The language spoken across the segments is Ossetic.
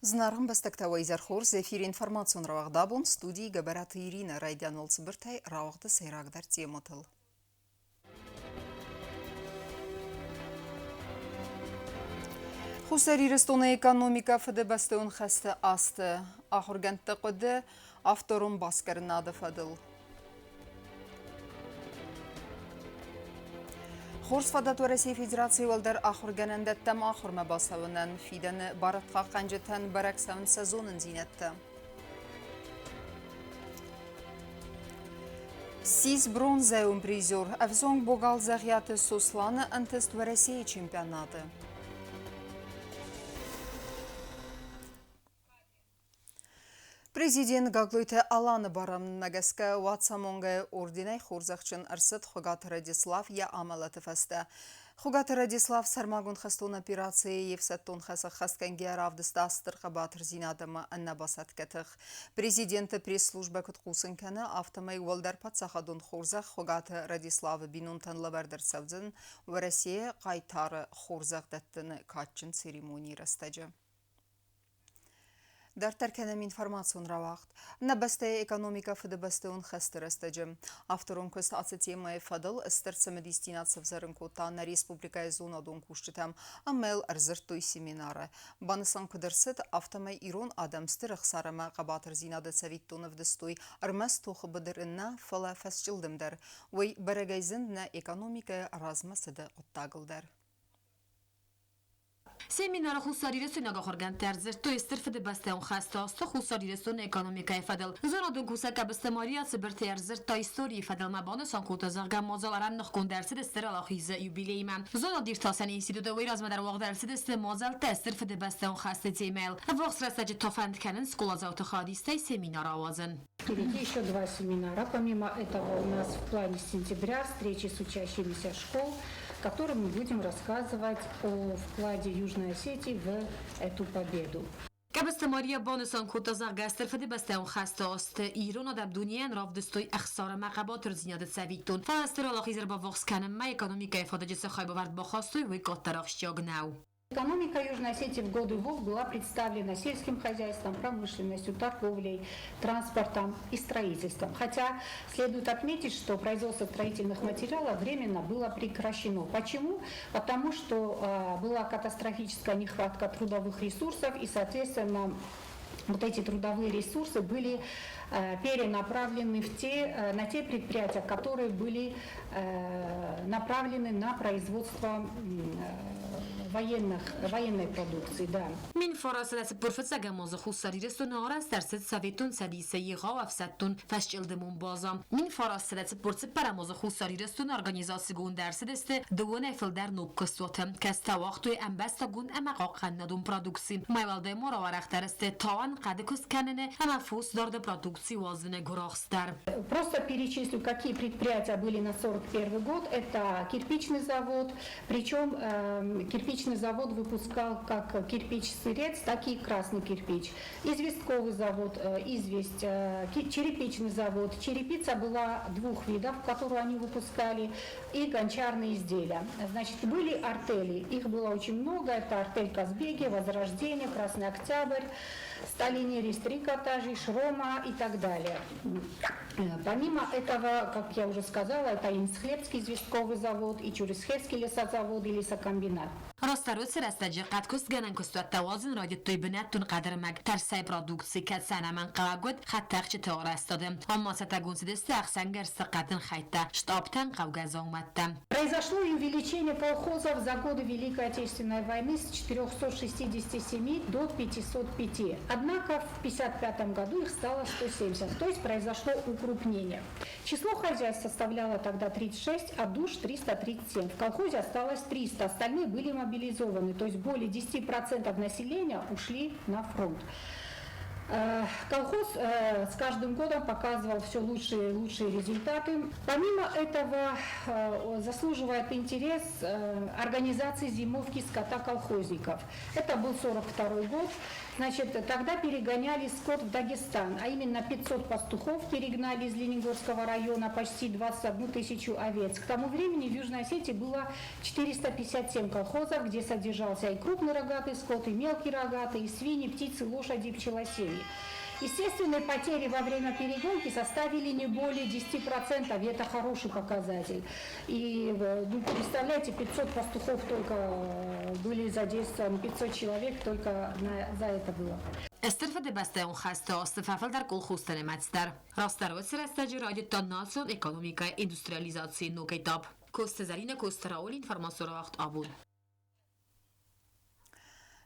Зынаргъ ӕмбӕстӕгтӕ, уӕ изӕр хорз! Эфиры информацион рауагъд абон студийы Гӕбӕраты Иринӕ райдиан уал цыбыртӕй рауагъды сӕйрагдӕр темӕтыл. Хуссар Ирыстоны экономикӕ Фыдыбӕстӕйон хӕсты азты ахуыргӕндты хъуыды авторон басгарынады фӕдыл. Хорз фадат Уӕрӕсейы Федерацийы уӕлдӕр ахуыргӕнӕндӕттӕм ахуырмӕ бацӕуынӕн, фидӕны барадхъахъхъӕнджытӕн бӕрӕг цӕуынц сӕ зонындзинӕдтӕ. Ссис бронзӕйон призер, ӕвзонг богал Дзӕгъиаты Сосланы ӕнтыст Уӕрӕсейы чемпионаты. Президент Гаглойты Аланы барамындмӕ гӕсгӕ Уацамонгӕйы орденӕй хорзӕхджын ӕрцыд Хуыгаты Радислав йӕ амӕлӕты фӕстӕ. Хуыгаты Радислав сӕрмагонд хӕстон операцийы йе фсӕддон хӕс ӕххӕстгӕнгӕйӕ равдыста стыр хъӕбатырдзинад ӕмӕ ӕнӕбасӕтгӕ тых. Президенты пресс-службӕ куыд хъусын кӕны, афтӕмӕй уӕлдӕр паддзахадон хорзӕх Хуыгаты Радиславы бинонтӕн лӕвӕрд ӕрцӕудзӕн Уӕрӕсейы хъайтары хорзӕх дӕттыны кадджын церемонийы рӕстӕджы. Дарддӕр кӕнӕм информацион рауагъд. Нӕ бӕстӕйы экономикӕ Фыдыбӕстӕйон хӕсты рӕстӕджы. Авторон куыст ацы темӕйы фӕдыл стыр цымыдисдзинад сӕвзӕрын кодта нӕ республикӕйы зонадон кусджытӕм ӕмӕ йыл ӕрдзырдтой семинары. Банысан куыд ӕрцыд, афтӕмӕй ирон адӕм стыр ӕхсар ӕмӕ хъӕбатырдзинады цӕвиттон ӕвдыстой ӕрмӕст тохы быдыры нӕ, фӕлӕ фӕсчъылдым дӕр. Уый бӕрӕгӕй зынд нӕ экономикӕйы размӕцыды хъуыддагыл дӕр. Семинары хуссарирыстойнаг ахуыргӕндтӕ ӕрдзырдтой Стыр Фыдыбӕстӕйон хӕсты азты Хуссар Ирыстоны экономикӕйы фӕдыл. Зонадон кусӕг Къӕбысты Мария цыбыртӕй ӕрдзырдта историйы фӕдыл ӕмӕ банысан кодта, зӕгъгӕ, мадзал арӕнныхгонд ӕрцыд Стыр Уӕлахизы юбилеймӕ. Зонад-иртасӕн институты уый размӕ дӕр уагъд ӕрцыдысты мадзӕлттӕ Стыр Фыдыбӕстӕйон хӕсты темӕйыл. Ӕввахс рӕстӕджы та фӕнд кӕнынц скъоладзауты хайадистӕй семинар ауадзын. Впереди еще два семинара. Помимо этого у нас в плане сентября встречи с учащимися школ, которым мы будем рассказывать о вкладе Южной Осетии в эту победу. Къӕбысты Мария банысан кодта, зӕгъгӕ, Стыр Фыдыбӕстӕйон хӕсты азты ирон адӕм дунейӕн равдыстой ӕхсар ӕмӕ хъӕбатырдзинады цӕвиттон. Фӕлӕ Стыр Уӕлахиз ӕрбаввахс кӕнынмӕ экономикӕйы фадыджы цы хайбавӕрд бахастой, уый къаддӕр ахсджиаг нӕу. Экономика Южной Осетии в годы ВОВ была представлена сельским хозяйством, промышленностью, торговлей, транспортом и строительством. Хотя следует отметить, что производство строительных материалов временно было прекращено. Почему? Потому что была катастрофическая нехватка трудовых ресурсов и, соответственно, вот эти трудовые ресурсы были перенаправлены на те предприятия, которые были направлены на производство военной продукции. Да. 1945 азы Хуссар Ирыстоны арӕзт ӕрцыд Советон Цӕдисы егъау ӕфсӕддон фӕсчъылдымон базӕ. 1944 азы Хуссар Ирыстоны организацигонд ӕрцыдысты дыууынӕй фылдӕр ног куыстуаты, кӕцытӕ уагътой ӕмбӕстагон ӕмӕ хъахъхъӕнынадон продукци. Мӕй уӕлдай ма рауӕрӕхдӕр сты тауӕн хъӕды куыст кӕныны ӕмӕ фосдарды продукци уадзыны гуырахст дӕр. Просто перечислю, какие предприятия были на 1941 год. Это кирпичный завод, причем кирпичный завод выпускал как кирпич-сырец, так и красный кирпич. Известковый завод, известь, черепичный завод. Черепица была двух видов, которую они выпускали, и гончарные изделия. Значит, были артели, их было очень много. Это артель Казбеги, Возрождение, Красный Октябрь, Сталинерис, Трикотажи, Шрома и так далее. Помимо этого, как я уже сказала, это Инсхлебский известковый завод, и Чурисхевский лесозавод и лесокомбинат. Растдӕр уыцы рӕстӕджы хъӕдкуыстгӕнӕн куыстуӕттӕ уадзын райдыдтой бынӕттон хъӕдӕрмӕг, тӕрсӕй продукци, кӕд сӕ ӕнӕмӕнгхъӕуӕг уыд хӕдтӕхджыты арӕзтады. Ам ма цӕттӕгонд цыдысты ӕхсӕнгӕрзты хъӕдын хӕйттӕ, штабтӕн хъӕугӕ дзаумӕттӕ. Произошло и увеличение колхозов за годы Великой Отечественной войны с 467 до 505. Однако в 1955 году их стало 170, то есть произошло укрупнение. Число хозяйств составляло тогда 36, а душ 337. В колхозе осталось 300, остальные были мобилизованы, то есть более 10% населения ушли на фронт. Колхоз с каждым годом показывал все лучшие и лучшие результаты. Помимо этого, заслуживает интерес организации зимовки скота колхозников. Это был 42 год. Значит, тогда перегоняли скот в Дагестан, а именно 500 пастухов перегнали из Ленингорского района, почти 21 тысячу овец. К тому времени в Южной Осетии было 457 колхозов, где содержался и крупный рогатый скот, и мелкий рогатый, и свиньи, птицы, лошади, пчелосемьи. Естественные потери во время перегонки составили не более 10%, и это хороший показатель. И, ну, представляете, 500 пастухов только были задействованы, 500 человек только за это было. Стыр Фыдыбӕстӕйон хӕсты азты фӕфылдӕр колхозты нымӕц дӕр. Растдӕр уыцы рӕстӕджы райдыдта национ экономикӕйы индустриализацийы ног этап. Коцты Зӕринӕ, Коцты Рауль, информацион рауагъд Абон.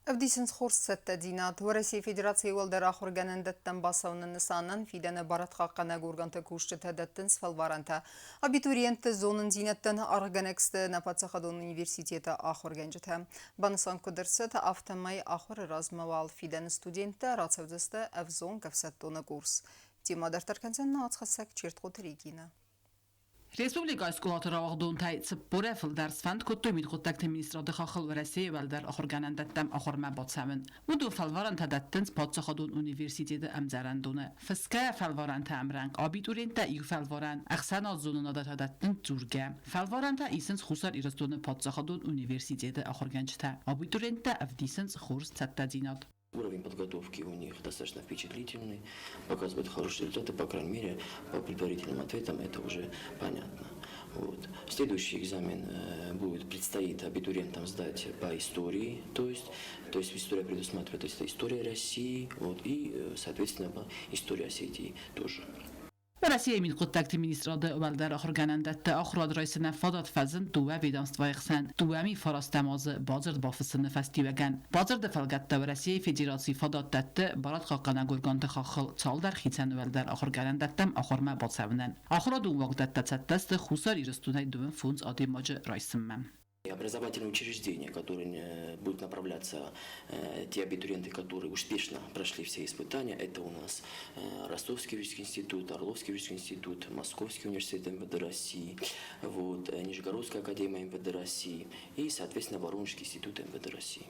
Ӕвдисынц хорз цӕттӕдзинад. Уӕрӕсейы Федерацийы уӕлдӕр ахуыргӕнӕндӕттӕм бацӕуыны нысанӕн фидӕны барадхъахъхъӕнӕг органты кусджытӕ дӕттынц фӕлварӕнтӕ. Абитуриентты зонындзинӕдтӕн аргъгӕнӕг сты нӕ паддзахадон университеты ахуыргӕнджытӕ. Банысан куыд ӕрцыд, афтӕмӕй ахуыры размӕ уал фидӕны студенттӕ рацӕудзысты ӕвзонг ӕфсӕддоны курс. Темӕ дарддӕр кӕндзӕн нӕ уацхӕссӕг Чертхъоты Регинӕ. Республикӕйы скъолаты рауагъдонтӕй 40-ӕй фылдӕр сфӕнд кодтой мидхъуыддӕгты министрады хаххыл Уӕрӕсейы уӕлдӕр ахуыргӕнӕндӕттӕм ахуырмӕ бацӕуын. Уыдон фӕлварӕнтӕ дӕттынц паддзахадон университеты ӕмдзӕрӕндоны. Фысгӕйӕ фӕлварӕнтӕ ӕмрӕнхъ абитуриенттӕ иу фӕлварӕн ӕхсӕнадзонынады та дӕттынц дзургӕ. Фӕлварӕнтӕ исынц Хуссар Ирыстоны паддзахадон университеты ахуыргӕнджытӕ. Абитуриенттӕ ӕвдисынц хорз цӕттӕдзинад. Уровень подготовки у них достаточно впечатлительный, показывает хорошие результаты, по крайней мере, по предварительным ответам это уже понятно. Вот. Следующий экзамен будет, предстоит абитуриентам сдать по истории, то есть история предусматривает, то есть это история России, вот, и, соответственно, история Осетии тоже. Уӕрӕсейы мидхъуыддӕгты министрады уӕлдӕр ахуыргӕнӕндӕтты ахуырад райсынӕн фадат фӕзынд дыууӕ ведомствойы хсӕн 2009 азы бадзырд бафыссыны фӕстиуӕгӕн. Бадзырды фӕлгӕтты Уӕрӕсейы Федераци фадат дӕтты барадхъахъхъӕнӕг органты хаххыл цалдӕр хицӕн уӕлдӕр ахуыргӕнӕндӕттӕм ахуырмӕ бацӕуынӕн. Ахуырадон уагдӕттӕ цӕттӕ сты Хуссар Ирыстонӕй 25 адӕймаджы райсынмӕ. Образовательные учреждения, которые будут направляться те абитуриенты, которые успешно прошли все испытания, это у нас Ростовский юридический институт, Орловский юридический институт, Московский университет МВД России, вот, Нижегородская академия МВД России и, соответственно, Воронежский институт МВД России.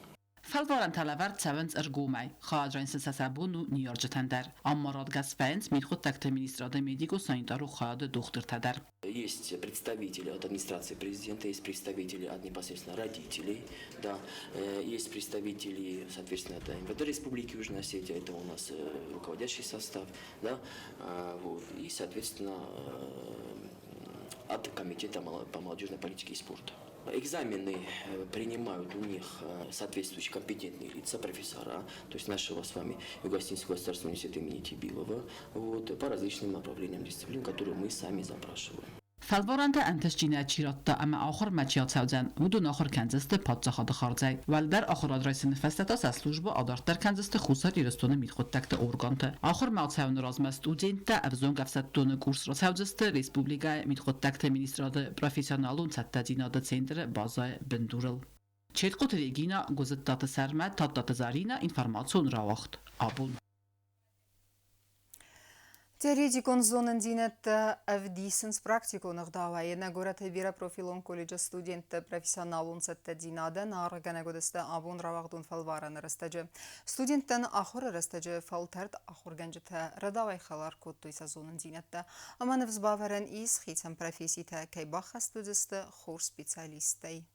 Фӕлварӕнтӕ лӕвӕрд цӕуынц ӕргомӕй, хайад райсын сӕ сӕ бон у ныййарджытӕн дӕр. Ам ма радгӕс вӕййынц мидхъуыддӕгты министрады медико-санитарон хайады дохтыртӕ дӕр. Есть представители от администрации президента, есть представители от непосредственно родителей, да, есть представители, соответственно, это МВД Республики Южная Осетия, это у нас руководящий состав, да, вот, и, соответственно, от Комитета по молодежной политике и спорту. Экзамены принимают у них соответствующие компетентные лица, профессора, то есть нашего с вами Юго-Осетинского государственного университета имени Тибилова, вот, по различным направлениям дисциплин, которые мы сами запрашиваем. Фӕлварӕнтӕ ӕнтыстджынӕй чи радта ӕмӕ ахуырмӕ чи ацӕудзӕн, уыдон ахуыр кӕндзысты паддзахады хардзӕй. Уӕлдӕр ахуырад райсыны фӕстӕ та сӕ службӕ адарддӕр кӕндзысты Хуссар Ирыстоны мидхъуыддӕгты органты. Ахуырмӕ ацӕуыны размӕ студенттӕ ӕвзонг ӕфсӕддоны курс рацӕудзысты республикӕйы мидхъуыддӕгты министрады профессионалон цӕттӕдзинады центры базӕйы бындурыл. Четкъоты Регина, Гуызыттаты Сӕрмӕт, Тадтаты Заринӕ, информацион рауагъд Абон. Теоретикон зонындзинӕдтӕ ӕвдисынц практикон ӕгъдауӕй. Нӕ горӕты бирӕпрофилон колледжы студентты профессионалон цӕттӕдзинадӕн аргъгӕнӕг уыдысты абон рауагъдон фӕлварӕны рӕстӕджы. Студенттӕн ахуыры рӕстӕджы фӕлтӕрд ахуыргӕнджытӕ рӕдауӕй хӕлар кодтой сӕ зонындзинӕдтӕ ӕмӕ ныфс бавӕрӕн ис, хицӕн професситӕ кӕй баххӕст уыдзысты хорз специалисттӕй.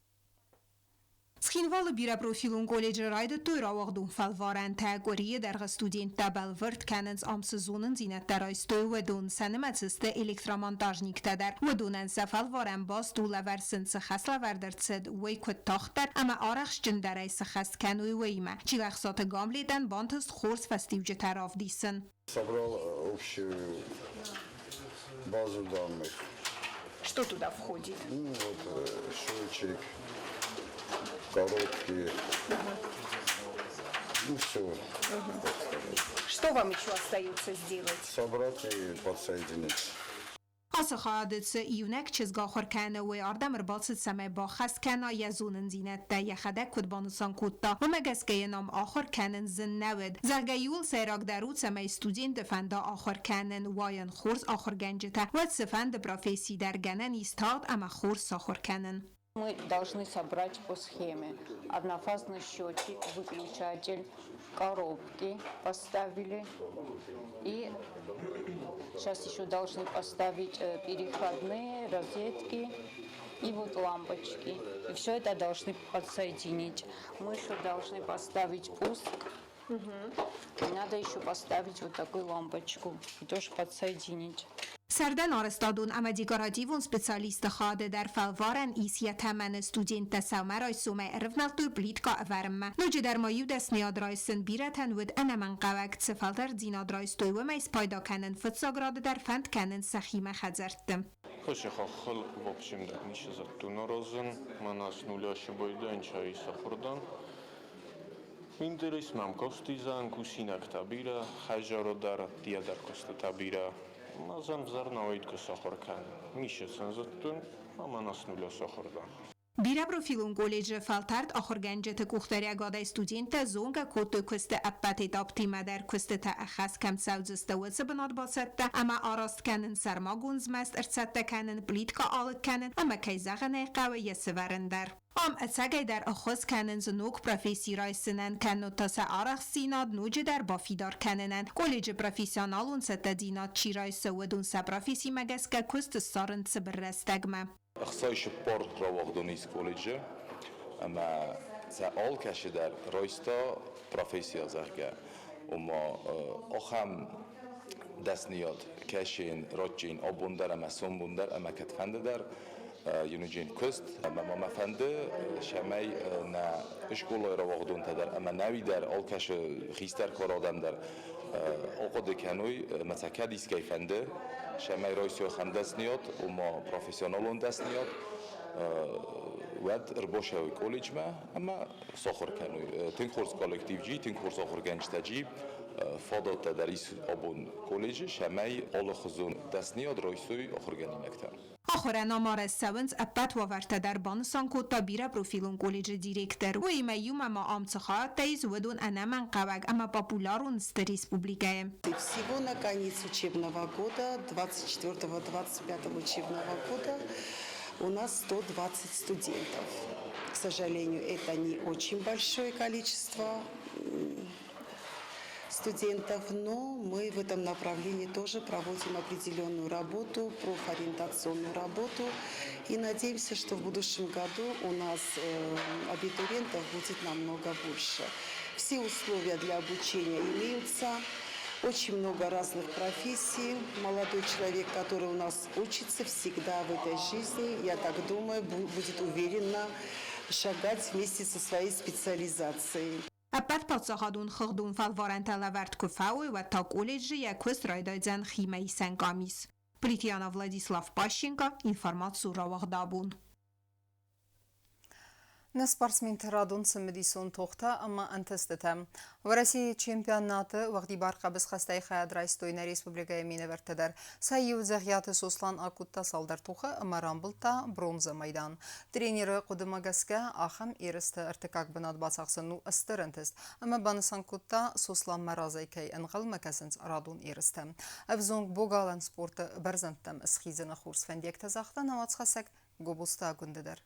Цхинвалы бирӕпрофилон колледжы райдыдтой рауагъдон фӕлварӕнтӕ. Къуырийы дӕргъы студенттӕ бӕлвырд кӕнынц, ам цы зонындзинӕдтӕ райстой, уыдон. Сӕ нымӕцы сты электромонтажниктӕ дӕр. Уыдонӕн сӕ фӕлварӕн баст у, лӕвӕрд сын цы хӕслӕвӕрд ӕрцыд, уый куыд тагъддӕр ӕмӕ арӕхстджындӕрӕй сыххӕст кӕной, уыимӕ. Чилӕхсаты Гамлетӕн бантыст хорз фӕстиуджытӕ равдисын. Собрал общую базу данных. Что туда входит? Ну, вот, счетчик, коробки, ну все, так сказать. Что вам еще остается сделать? Собрать и подсоединить. Ацы хайады цы иунӕг чызг ахуыр кӕны, уый ардӕм ӕрбацыд, цӕмӕй баххӕст кӕна йӕ зонындзинӕдтӕ, йӕхӕдӕг куыд банысан кодта, уымӕ гӕсгӕ йын ам ахуыр кӕнын зын нӕ уыд. Зӕгъгӕ, иууыл сӕйрагдӕр у, цӕмӕй студенты фӕнда ахуыр кӕнын, уа йын хорз ахуыргӕнджытӕ, уӕд цыфӕнды професси дӕр гӕнӕн ис тагъд ӕмӕ хорз сахуыр кӕнын. Мы должны собрать по схеме. Однофазный счетчик, выключатель, коробки поставили. И сейчас еще должны поставить переходные розетки и вот лампочки. И все это должны подсоединить. Мы еще должны поставить пуск. И надо еще поставить вот такую лампочку и тоже подсоединить. Сӕрдӕн арӕзтадон ӕмӕ декоративон специалистты хайады дӕр фӕлварӕн ис йӕ тӕмӕны. Студенттӕ сӕумӕрайсомӕй ӕрывнӕлдтой плиткӕ ӕвӕрынмӕ. Ноджыдӕр ма иу дӕсныйад райсын бирӕтӕн уыд ӕнӕмӕнгхъӕуӕг. Цы фӕлтӕрддзинад райстой, уымӕй спайда кӕнын фыццаг рады дӕр фӕнд кӕнынц сӕхимӕ хӕдзӕртты. Хосе хаххыл в общем дӕр ницы дзырдтон аразын. Мӕнӕ с нуля сыбайдӕн чай сахуырдан. Интерес мӕм костизан, кусинӕгтӕ бирӕ, хӕдзары дӕр, ӕддейӕ дӕр куыстытӕ бирӕ. Мадзан взӕр науӕд куы сахуыр кӕн. Ницы сын зыдтон, ӕмӕ нӕ с нуля сахуыр дӕн. Бирӕпрофилон колледжы фӕлтӕрд ахуыргӕнджыты къухдариуӕгадӕй студенттӕ зонгӕ кодтой куысты ӕппӕт этаптимӕ дӕр. Куыстытӕ ӕххӕст кӕм цӕудзысты, уыцы бынат бацӕттӕ ӕмӕ араст кӕнын, сӕрмагонд змӕст ӕрцӕттӕ кӕнын, плиткӕ алыг кӕнын ӕмӕ, кӕй зӕгъын ӕй хъӕуы, йӕ сывӕрын дӕр. Ам ӕцӕгӕйдӕр ӕххуыс кӕнынц ног професси райсынӕн, кӕннод та сӕ арӕхстдзинад ноджыдӕр бафидар кӕнынӕн. Колледжы профессионалон цӕттӕдзинад чи райсы, уыдон сӕ профессимӕ гӕсгӕ куыст ссарынц цыбыр рӕстӕгмӕ. 64 рауагъдон ис колледжы, ӕмӕ сӕ алкӕцы дӕр райста профессийӕ, зӕгъгӕ. Ома ахӕм дӕсныйад кӕсин, радджин абон дӕр ӕмӕ сомбон дӕр ӕмӕ кӕдфӕнды дӕр юныджын куыст. Ӕмӕ ма мӕ фӕнды, цӕмӕй нӕ скъолайы рауагъдонтӕ дӕр ӕмӕ нӕуи дӕр алкӕцы хистӕр кары адӕм дӕр ахъуыды кӕной, ӕмӕ сӕ кӕд искӕй фӕнды, цӕмӕй райсой ахӕм дӕсныйад, ома профессионалон дӕсныйад, уӕд ӕрбацӕуой колледжмӕ ӕмӕ сахуыр кӕной. Тынг хорз коллектив джи, тынг хорз ахуыргӕнджытӕ джи, фадӕттӕ дӕр ис абон колледжы, цӕмӕй алыхуызон дӕсныйад райсой ахуыргӕнинӕгтӕ. Ахуырӕн ам арӕзт цӕуынц ӕппӕт уавӕртӕ дӕр, банысан кодта бирӕпрофилон колледжы директор. Уыимӕ иумӕ ма ам цы хайадтӕ ис, уыдон ӕнӕмӕнгхъӕуӕг ӕмӕ популярон сты республикӕйы. Всего на конец учебного года, 24-25 учебного года, у нас 120 студентов. К сожалению, это не очень большое количество студентов, но мы в этом направлении тоже проводим определенную работу, профориентационную работу. И надеемся, что в будущем году у нас абитуриентов будет намного больше. Все условия для обучения имеются. Очень много разных профессий. Молодой человек, который у нас учится, всегда в этой жизни, я так думаю, будет уверенно шагать вместе со своей специализацией. Ӕппӕт паддзахадон хыгъдон фӕлварӕнтӕ лӕвӕрд куы фӕуой, уӕд та колледжы йӕ куыст райдайдзӕн химӕисӕн къамис. Плитьяна Владислав Пащенко, информацион рауагъдабон. Нӕ спортсменты радон цымыдисон тохтӕ ӕмӕ ӕнтыстытӕ. Уӕрӕсейы чемпионаты уӕгъдибар хъӕбысхӕстӕй хайад райстой нӕ республикӕйы минӕвӕрттӕ дӕр. Сӕ иу Дзӕгъиаты Сослан акодта цалдӕр тохы ӕмӕ рамбылдта бронзӕ майдан. Тренеры хъуыдымӕ гӕсгӕ, ахӕм ерысты ӕртыккаг бынат бацахсын у стыр ӕнтыст ӕмӕ банысан кодта, Сосланмӕ разӕй кӕй ӕнхъӕлмӕ кӕсынц радон ерыстӕ. Ӕвзонг богалӕн спорты бӕрзӕндтӕм схизыны хорз фӕндиӕгтӕ загъта нӕ уацхӕссӕг Гобозты Агуынды дӕр.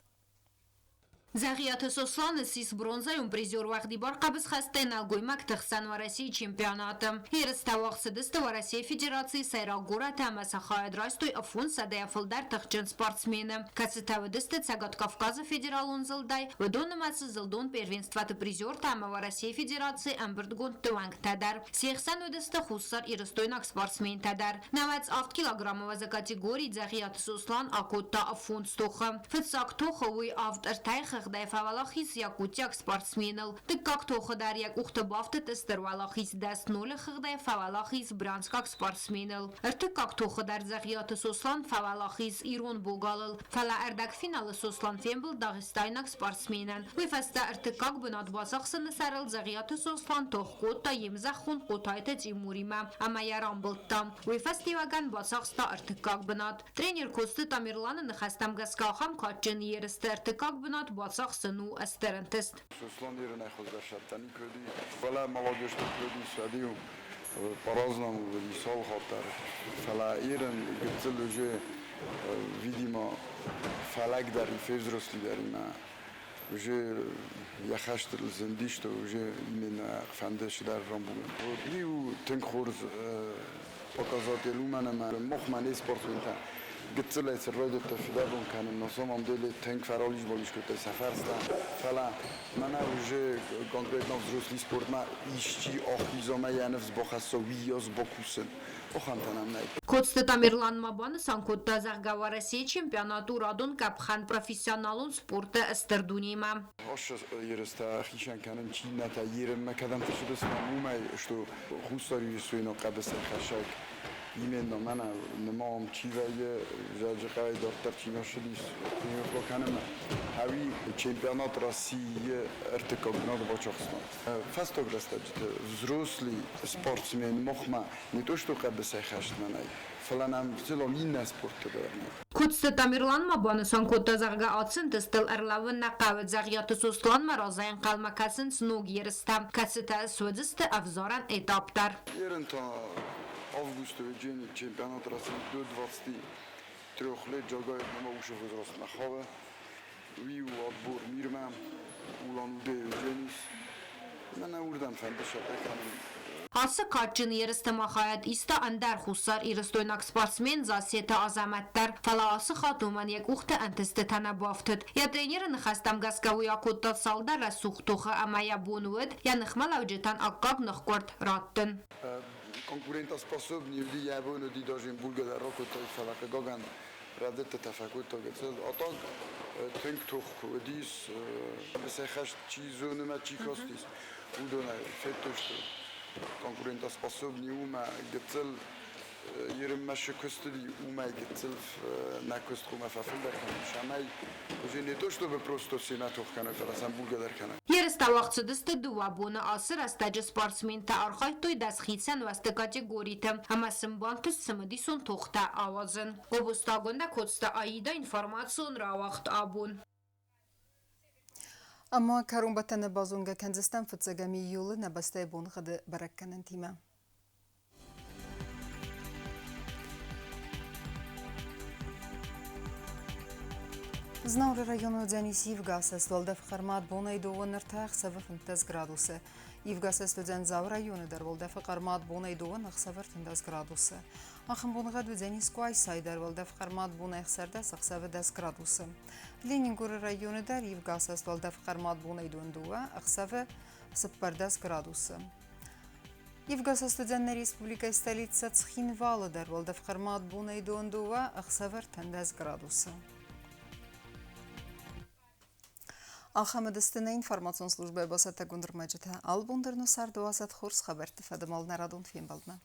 Дзӕгъиаты Сослан ссис бронзӕйон призер уӕгъдибар хъӕбысхӕстӕй нӕлгоймӕгты хсӕн Уӕрӕсейы чемпионаты. Ерыстӕ уагъд цыдысты Уӕрӕсейы Федерацийы сӕйраг горӕты ӕмӕ сӕ хайад райстой 500-ӕй фылдӕр тыхджын спортсмены, кӕцытӕ уыдысты Цӕгат Кавказы федералон зылдӕй, уыдон нымӕцы зылдон первенствоты призертӕ ӕмӕ Уӕрӕсейы Федерацийы ӕмбырдгондты уӕнгтӕ дӕр. Се хсӕн уыдысты Хуссар Ирыстойнаг спортсментӕ дӕр. 98 килограммы уӕзы категорийы Дзӕгъиаты Сослан акодта фондз тохы. Фыццаг тохы уый 7-3-йы хыгъд хыгъдӕй фӕуӕлахиз якутиаг спортсменыл. Дыккаг тохы дӕр йӕ къухты бафтыд стыр уӕлахиз, 10-0 хыгъдӕй фӕуӕлахиз брянскаг спортсменыл. Ӕртыккаг тохы дӕр Дзӕгъиаты Сослан фӕуӕлахиз ирон богалыл, фӕлӕ ӕрдӕгфиналы Сослан фембылд дагъистайнаг спортсменӕн. Уый фӕстӕ ӕртыккаг бынат бацахсыны сӕрыл Дзӕгъиаты Сослан тох кодта йе мзӕххон Хъотайты Тимуримӕ ӕмӕ йӕ рамбылдта. Уый фӕстиуӕгӕн бацахста ӕртыккаг бынат. Тренер Коцты Тамерланы ныхӕстӕм гӕсгӕ ахӕм кадджын ерысты ӕртыккаг бынат бацахсын у стыр ӕнтыст. Сослан ерынӕй хуыздӕр сӕттӕн никуы уыди, фӕлӕ молодежьты куы уыдис, уӕд-иу по-разному уыди цал хатт дӕр. Фӕлӕ ерын гыццыл уже, видимо, фӕлӕгдӕр и февзрослидӕримӕ уже йӕ хӕстыл зындис, то уже именно фӕнды цыдӕр рамбулын. Уый у тынг хорз показатель, уымӕн ӕмӕ махмӕ не спортсментӕ гыццылӕй цы райдыдта фидӕбон кӕнын, на самом деле тынг фӕрализ-бализ кодтой сӕ фӕрстӕ. Фӕлӕ мӕнӕ уже конкретно взрослый спортмӕ исчи ахиза мӕ йӕ ныфс бахӕсса, уыйас бакусын. Ахӕмтӕ нӕм нӕй. Коцты Тамерлан ма банысан кодта, зӕгъгӕ, Уӕрӕсейы чемпионат у радон къӕпхӕн профессионалон спорты стыр дунемӕ. Ацы ерыстӕ хицӕн кӕнын чи иннӕтӕ ерынмӕ кӕдӕм фӕцыдысты, уымӕй, что Хуссар Ирыстойнаг хъӕбысӕйхӕцӕг именно мӕнӕ нымам чи вӕййы, Дзӕуджыхъӕуӕй дарддӕр чи нӕ ссыдис тренировкӕ кӕнынмӕ, ӕви чемпионат Российы ӕртыккаг бынат бацахста. Фӕстаг рӕстӕджыты взрослый спортсмен махмӕ не то что хъӕбысӕйхӕстмӕ нӕй, фӕлӕ нӕм в целом иннӕ спортты дӕр нӕй. Коцты Тамерлан ма банысан кодта, зӕгъгӕ, ацы ӕнтыстыл ӕрлӕууын нӕ хъӕуы. Дзӕгъиаты Сосланмӕ разӕй ӕнхъӕлмӕ кӕсынц ног ерыстӕ, кӕцытӕ суыдзысты ӕвзарӕн этап дӕр. Ерын та августы уыдзӕни чемпионат России до 23 лет Джагаев нӕма уыцы возрастмӕ хауы. Уый у отбор мирмӕ, Улан-Удэ уыдзӕнис. Мӕнӕ уырдӕм фӕнды сӕттӕ кӕнын. Ацы кадджын ерысты ма хайад иста ӕндӕр хуссарирыстойнаг спортсмен Зассеты Азӕмӕт дӕр, фӕлӕ ацы хатт уымӕн йӕ къухты ӕнтыстытӕ нӕ бафтыд. Йӕ тренеры ныхӕстӕм гӕсгӕ уый акодта цалдӕр рӕсугъд тохы ӕмӕ йӕ бон уыд йӕ ныхмӕлӕуджытӕн аккаг ныхкъуырд раттын. Конкурентоспособный уыди, йӕ бон уыди даже булгӕ дӕр ракодта, фӕлӕ хъыгагӕн рӕдыдтытӕ фӕкодта гыццыл. А так тынг тох куы уыдис, хъӕбысӕйхӕст чи зоны мӕ чи кастис, уыдонӕй федтой, что конкурентоспособный у мӕ гыццыл ерынмӕ шы куыст уыди, уымӕй гыццыл нӕ куыст хъуамӕ фӕфылдӕр кӕнӕм, цӕмӕй уже не то чтобы просто семӕ тох кӕной, фӕлӕ сӕм булгӕ дӕр кӕнӕм. Ерыстӕ уагъд цыдысты дыууӕ боны. Ацы рӕстӕджы спортсментӕ архайдтой дӕс хицӕн уӕзты категориты ӕмӕ сын бантыст цымыдисон тохтӕ ауадзын. Гобозтагондӕ Коцты Аида информацион рауагъд абон. Ӕмӕ кӕронбӕттӕны базонгӕ кӕндзыстӕм фыццӕгӕм июлы нӕ бӕстӕйы боныгъӕды бӕрӕггӕнӕнтимӕ. Знауыры районы уыдзӕнис ивгӕ уӕлдӕф хъӕрмад бонӕй дыууӕ ӕртӕ ӕхсӕвы 15 градусы. Ивгӕ уыдзӕн Дзауы районы дӕр уӕлдӕфы хъӕрмад бонӕй дыууӕ ӕхсӕвы 13 градусы. Ахӕм боныгъӕд уыдзӕнис Къуайсайы дӕр уӕлдӕф хъӕрмад бонӕй ӕхсӕрдӕс ӕхсӕвы 10 градусы. Ленингоры районы дӕр ивгӕ уӕлдӕф хъӕрмад бонӕй дыууӕ ӕхсӕвы 14 градусы. Ивгӕ уыдзӕн нӕ республикӕйы столицӕ Цхинвалы дӕр уӕлдӕф хъӕрмад бонӕй дыууӕ ӕхсӕвы 13 градусы. Ахӕм уыдысты нӕ информацион службӕйы бацӕттӕгонд ӕрмӕджытӕ. Алы бон дӕр нӕ царды уадзӕд хорз хабӕртты фӕдыл нӕ радон фембӕлдмӕ.